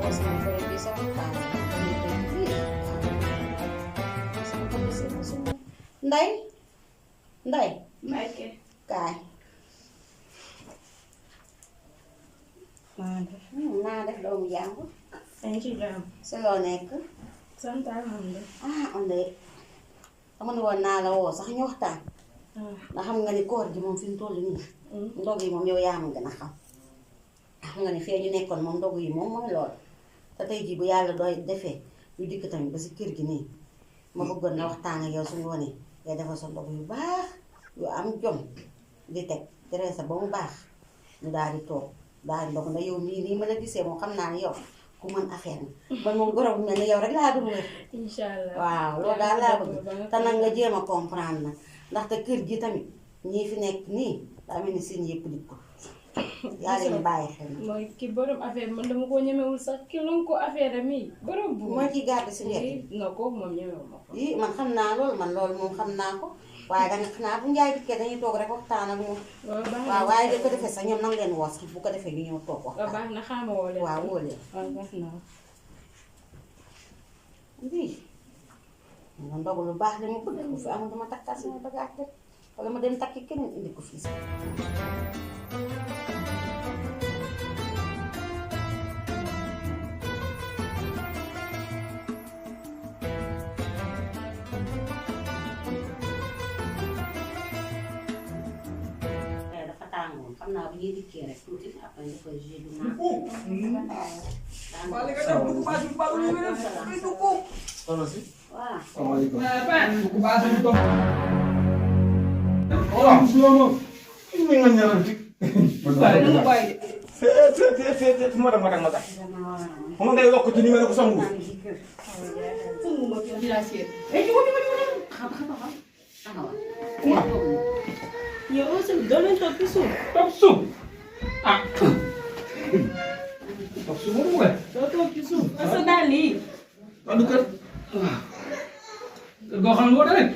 sama kulit di sa utang. Nday Nday Mbacke. kaay naa def doomu jàmbur yaa ngi ci jàmm. si loo nekk sant alhamdulilah. am de dama ne woon naa la woo sax ñu waxtaan ndax xam nga ni koor gi moom fi mu toll nii ndog yi moom yow yaa ma gën a xam nga ni fee ñu nekkoon moom ndog yi moom mooy lool te tey jii bu yàlla doy defee ñu dikk tamit ba si kër gi nii ma bëggoon na waxtaan ak yow suñu wonee ngay defal sa ndog yu baax yu am jom di teg tere sa ba mu baax ñu daal di toog daal di ndog na yow mii nii ma la gisee moom xam naa ne yow ku mën affaire bi man moom goro bu mel ni yow rek laa dul wër incha allah waaw loolu daal laa bëgg te nag nga jéem a comprendre nag ndaxte kër gi tamit ñii fi nekk nii daa mel ni seen yëpp di ko yaa leen bàyyi xel na mooy ki borom affaire man dama ko ñemewul sax ki lon ko affaire mi borom bu moo ciy gàdd si njëkk nga ko moom ñemewu ma ko. yi man xam naa loolu man loolu moom xam naa ko waaye danga xanaa bu njaay dikkee dañuy toog rek waxtaan ak moom waaw waaye da ko defee sax ñoom nang leen woos bu ko defee ñu ñëw toog waaw waxtaan baax na xaama woo leen. waaw woo leen waaw baax na. lii nga ndogu lu baax li ma bëgg bu fi amul dama takkaat sama bagaat rek wala ma dem takki keneen indi ko fii sax dafa tàngoon xam naa bu ñuy dikkee rek tuuti après nga koy jus du naan. Soxna si. waaw. salaamaaleykum. waaw waaw. ñu ngi ñaanal ci. waaye dama bàyyi de. fu ma dem ma dem ma tax. xam nga ngay yokk ci ni nga ne ko sangu. sangu ma fi la seet. yow aussi doo leen toog ci suuf. toog suuf ah toog suuf moom mooy. doo toog ci suuf. parce que daal lii. wàllu kër waaw kër goo xam ne woo tamit.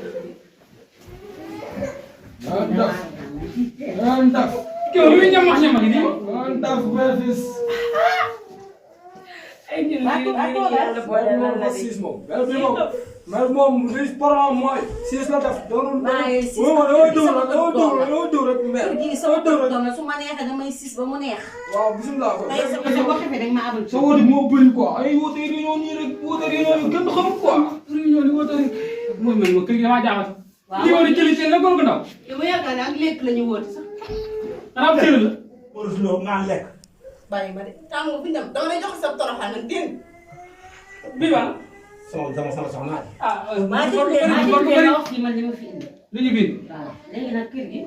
ndaf kii lu muy ñamax ñamax nii. ndaf béfis. ay ñun lii yàlla boole lan la de. siis moom. mais moom li problème mooy siis la def doonul. maa ngi siis doo dóor rek mer. kër gii sama kër doom la su ma neexee damay siis ba mu neex. waaw bisimilah ko. tey sa boo xefee dañ ma abal. sa woote moo bëri quoi ay woote yi dañoo nii rek woote yi dañoo kenn xamul quoi. réunion yi woote rek mooy man ma kër gi damaa jaaxal. waaw li ma di jëli seen la góor gu ndaw. yow ma yaakaar ne ak lekk la ñu woote sax. xanaa am séeréer la. wala si loolu naan lekk. bàyyi ma de tàng fi ñu dem dama lay jox sa toroxal nag dégg bii ba sama soxna. ah maa ngi wax fi man li ma fi indi. li ñu biir. waaw léegi nag kër gi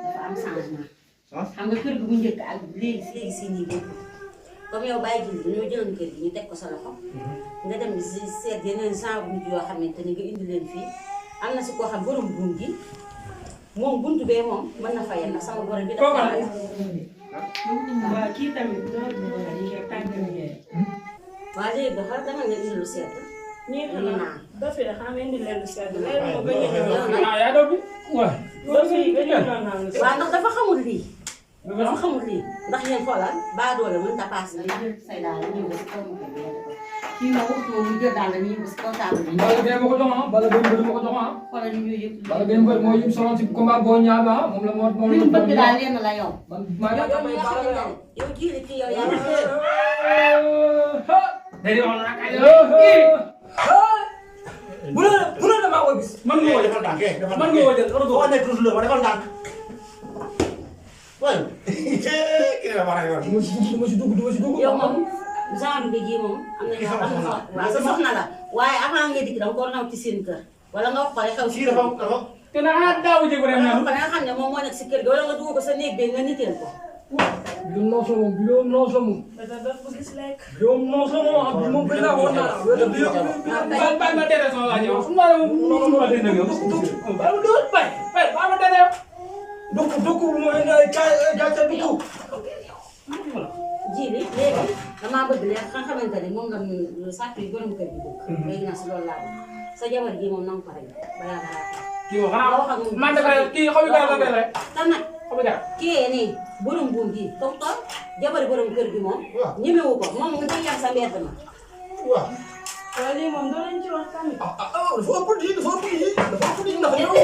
dafa am changement. ah. xam nga kër gi bu njëkk ak léegi si nii lépp comme yow bàyyi ji ñoo jëloon kër gi ñu teg ko sa loxo. nga dem si seet yeneen genre nit yoo xamante ni nga indi leen fii am na si koo xam borom buum gi moom buntu bee moom mën na fayal ndax sama borom bi dafa fayal. waaw kii tamit door bi ma yi nga tànk ngeen. waaw léegi ba xam dama nga indi lu sedd. ñii ñu xanaa naan. dofi de xam indi leen lu sedd léegi moom ba ñu ñëw. ah yaa doon bi waaw. dofi yi ba ñu ñëw naan lu sedd. waaw ndax dafa xamul lii. dafa xamul lii ndax yéen xoolal baa doole mën ta paas li jël say daal la ñëw ba si kaw mu koy def ko kii moom waxtu moom mu jël daal la ñëw ba si kaw table bi. Balla Gaye ma ko jox ah Balla Gaye mbër ma ko jox ah. xoolal ñu ñuy yëpp. Balla Gaye mbër moo yim solo ci combat boo ñaaba ah moom la moom li la mu bëgg daal lenn la yow. man maa ngi yow mi nga xamante ne yow jiile kii yow yaa ngi dee. day wax nag ay bu la damaa koy gis. man nga woo defal ndànk defal man nga woo jël boo nekk toujours ma defal ndànk. waaye. kii la war a yor. du ma si dugg. yow moom genre bi ji moom am na ñoo xam ne waaw sa soxna la waaye avant nga dikk da nga ko naw ci seen kër wala nga wax ko rek xew si kii kër gi. dafa. te na xanaa daawu jéego dem wala na nga xam ne moom moo nekk si kër gi wala nga dugg ko sa néeg bi nga niteel ko. bi non so moom bi non so moom dafa daf ko gis lekk. yow non so moom am bi moom bëgg naa woon naa bay ma tere sama waa ñëw xam naa ne moom ma dee nag yow bay ma doon bay ma tere dugg bu ma indi ay jaajëf dugg. ji li léegi damaa bëgg leer nga xamante ne moom la sàkk yi borom kër gi bëgg. léegi nag si loolu laa bëgg sa jabar ji moom na nga ko rek balaa nga kii xanaa man dafa kii xaw ma la rek te nag xam nga kii nii borom buum gi comme que jabari borom kër gi moom. ñemewu ko moom nga koy yar sa mbedd ma. waaw. waaw lii moom doo leen ci wax tamit. dafa ëpp di dafa ëpp di dafa ëpp di ndax yow.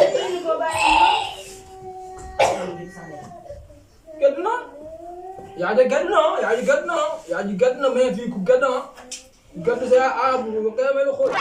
gedd na yaa ji gedd na yaa ji gedd na yaa ji gedd na mais fii ku gedd na gedd sa yaa bu kay may xool